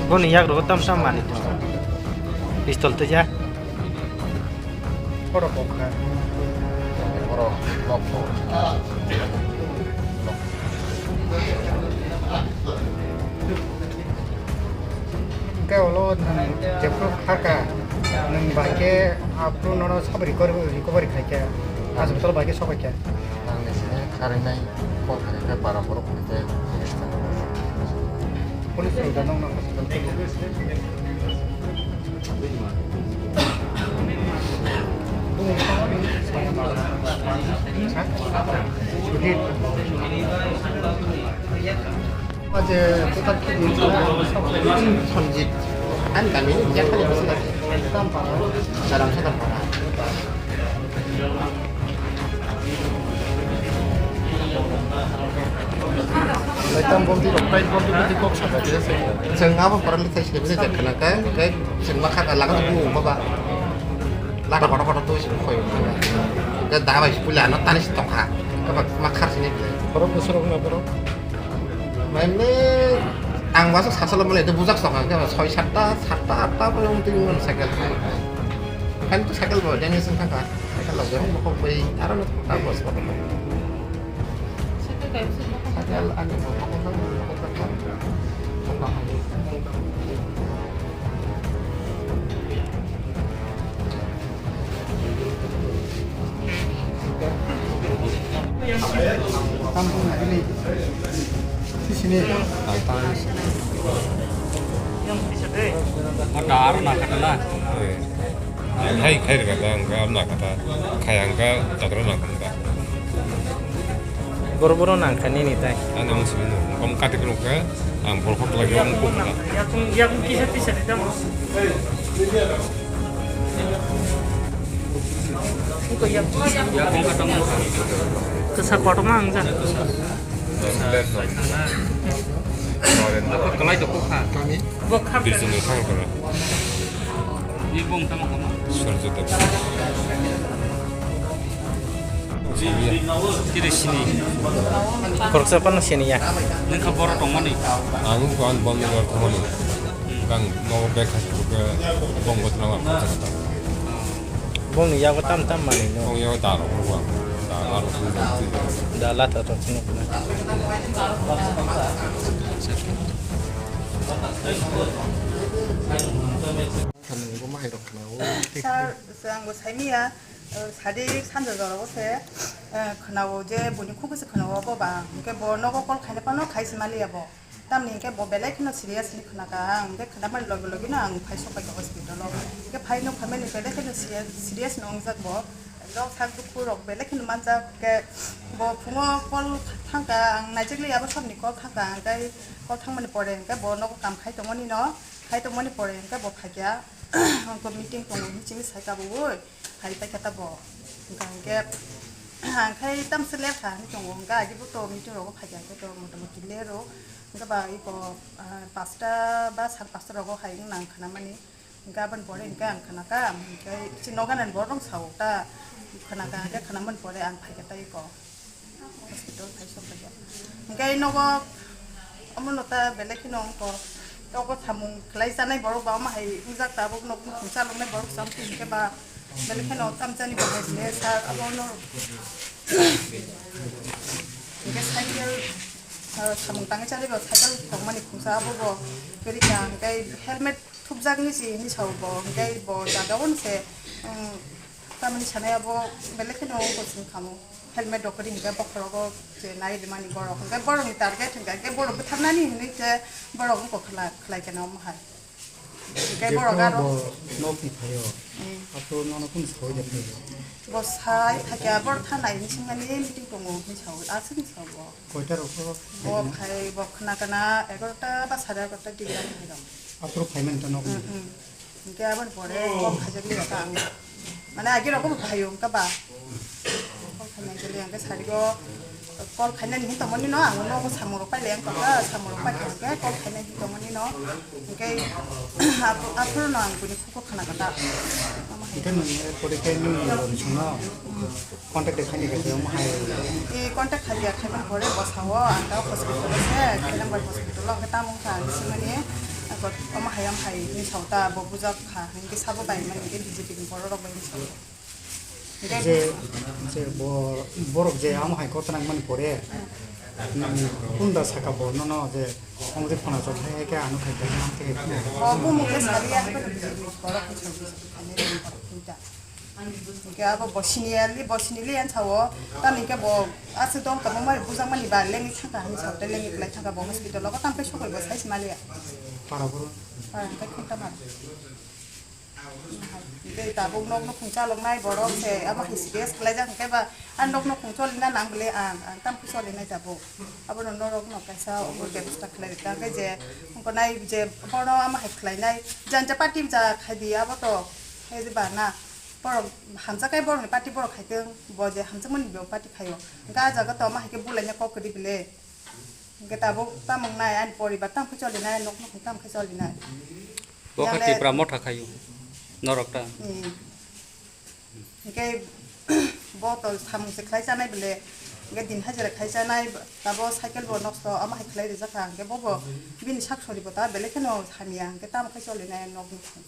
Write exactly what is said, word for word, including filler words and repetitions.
Boni yak rogo tam tam mani to. Pistol to ya. Borok kok kha. Borok kok kha. Hingke ulo nwng jephru kha kha, nwng bai khe aphuru nono sabo recovery, recovery khai kha, hospital bai khe sok kha. Ang ni sini kharinai kok kharinai para borok kharinai. Police rok da nokno hospital. Aje putar khe di. Sonjit. Ani kami ni biya khali bisi lagi. Dalam sadar para. Tam bomti rok, price bomti bomti kok saka je se. Seng abo para le sai se bisi jak khana ka, kai seng ma khaka laga tu bu ma ba. Lata kotor kotor tu si khoi. Ka da bai si pula na tani si tokha. Ka ba ma khar sini. Borok bwswk rok na borok. Mane ang waso sasalo mole de bujak tokha ka soi satta, satta, atta pore umtwi umani cycle khai. Kan tu cycle bo jani sing thangka. Cycle lo jong bokok bai aro no ta bos bokok. Cycle ani bokok bokok bokok. Tam bung na ini. Sisini. Ada arna katala. Hai, khai kata, angka arna kata. Khai angka jatra na kata. Boro boro nang kha nini tai. Ani ang simi no. Kom kati kro kha, ang bol khok lagi ang kok kha. Yakung, yakung kisa kisa di tamo. Iko yakung. Yakung kata mo. Kesa kotor ma ang ja. Apa kelai tu kok kha? Kami. Bok kha. Birjini thang kha. Ni bong tamo kama. Surjo Debbarma. Tiri sini. Khoroksa phano sini ya. Nini kha boro tongmani. Ang ko an bom ni bor tongmani. Kang no bek khas ko bom ko tongmani. Bong ni yago tam tam mani no. Bong yago daro ko. Daro ko. Da lata to sini. Samung bo mahai rok khna o. Sir, ang bo saimiya, eh, sadi sanja jora o se, eh, khna o je boni khuku se khna o bo ba, hingke bo nogo call khaina phano khai se maliya bo. Tamni hingke bo belai kheno serious ni khna ka, ang hingke khna mani logi logi no ang phai sok pai ka hospital o. Hingke phai no family belai kheno serious, serious no wngjak bo. Rok sak dukhu rok belai kheno manjak ke bo phungo call thangka ang naijak liya bo sabni call thangka ang kai call thangmani pore hingke bo nogo kam khai tongmani no. Khai tongmani pore hingke bo phaikya, hingke meeting tongo hinwi chini sai kabui, phai paikha ta bo. Hingka hingke, ang khai tamse ler kha hinwi tongo, hingke agi bo to meeting rogo phaikha hingke to motamoti ler o, hingke ba iko, ah, pasta ba sar pasta rogo hai wng nang khna mani, hingke aboni pore hingke ang khna kha, hingke chini noganani borok rok sao ta khna kha, hingke khna mani pore ang phaikha ta iko. Hospital phai sok kha. Hingke nogo omo no ta belai kheno wngkha. Nogo samung khlai chanai borok ba omo hai wngjak tabuk nok nukhung chaloknai borok cham twi hingke ba belai kheno tam chani bo hai le sir abo no. Hingke cycle, ah, samung tangwi chani bo cycle tongmani khungsa abo bo kwrwi kha hingke helmet thupjaknai se hinwi sao bo, hingke bo jaga o se, um, tamni sanai abo belai kheno wngkha sini khamu. Helmet rok kwrwi hingke bokhorogo je nai rimani borok, hingke borokni target hingke hingke borok bwtharnani hinwi se borok wngkha khlai, khlai khe omo hai. Hingke borok aro bo nok ni phaio. Hmm. Aphuru nono kunu sawi da phaio. Bo sai thakya borok thanai hinwi swngmani meeting tongo hinwi sawi, aswk hinwi sao bo. Koita rok bo bo phaikha? Phai bo khna kana egarota ba sare egarota digi ani phai rok. Aphuru phaimani ta nok ni? Mm, mm. Hingke aboni pore call khaijak liya ta ang. Mane agi rok bo phaio hingka ba. Call khaina jeli hingke sari go call khaina ni tongmani no ang nogo samung rok pailai ang kaka samung rok paikha hingke call khaina ni tongmani no. Hingke aphuru no ang bini khupo khna kata. Hingke nwng pore khe nwng bising no? Contact de khaini khe omo hai. E contact khaidi ya, khaimani pore bwsao ang ta hospital o se, Khailangbai hospital o, hwnkhe tamo wngkha ang simani, Ako omo hai, omo hai hinwi sao ta, bo bujak kha, hinkhe sabo bai mani, hinkhe B J P ni borok rok bai hinwi sao. Hinkhe je, je bo, borok je omo hai kok nangmani pore, hmm, kunda saka bo nono je, ong je phone chok hai khe ano khai khai nang khe. O bumung khe sariya, haikhe B J P ni borok khe sao, B J P ni borok khe ta. Hinkhe abo bo senior li, bo senior li yan sao, tamni khe bo aswk dol tongma mai bujak mani ba lengwi thangkha hinwi sao, tei lengwi kwlai thangkha bo hospital o, tamo khe sokoi bo sai se maliya. Para boro? Para hinkhe khunta mar. Hinkhe tabuk nok nukhung chaloknai borok se, abo hai stress kwlaijak hinkhe ba, a nok nukhung cholina nang bwle ang, ang tamo khe cholinai tabuk. Abono norok no kaisa obo bebostha khlai rwkha, hinkhe je ongkha nai je bono amo hai khlainai, janja party ja khai di abo to, hai je ba na. Borok hamjakhe borokni party borok khaitwng, bo je hamjakmani bo party khaio. Hwnkhe ah jaga to ma hai khe bulaina kok kwrwi bile. Hwnkhe tabuk tamo wngnai ani poribar tamo khe cholinai, nok nukhung tamo khe cholinai. Bo khe Tipra motha khaio, norok ta. Hmm. Hwnkhe bo to samung se khlai chanai bile. Hwnkhe din hajira khai chanai, tabo cycle bo nokso, omo hai khlai rijak kha. Hwnkhe bobo bini sak sori bo ta belai kheno hamya, hwnkhe tamo khe cholinai nok nukhung.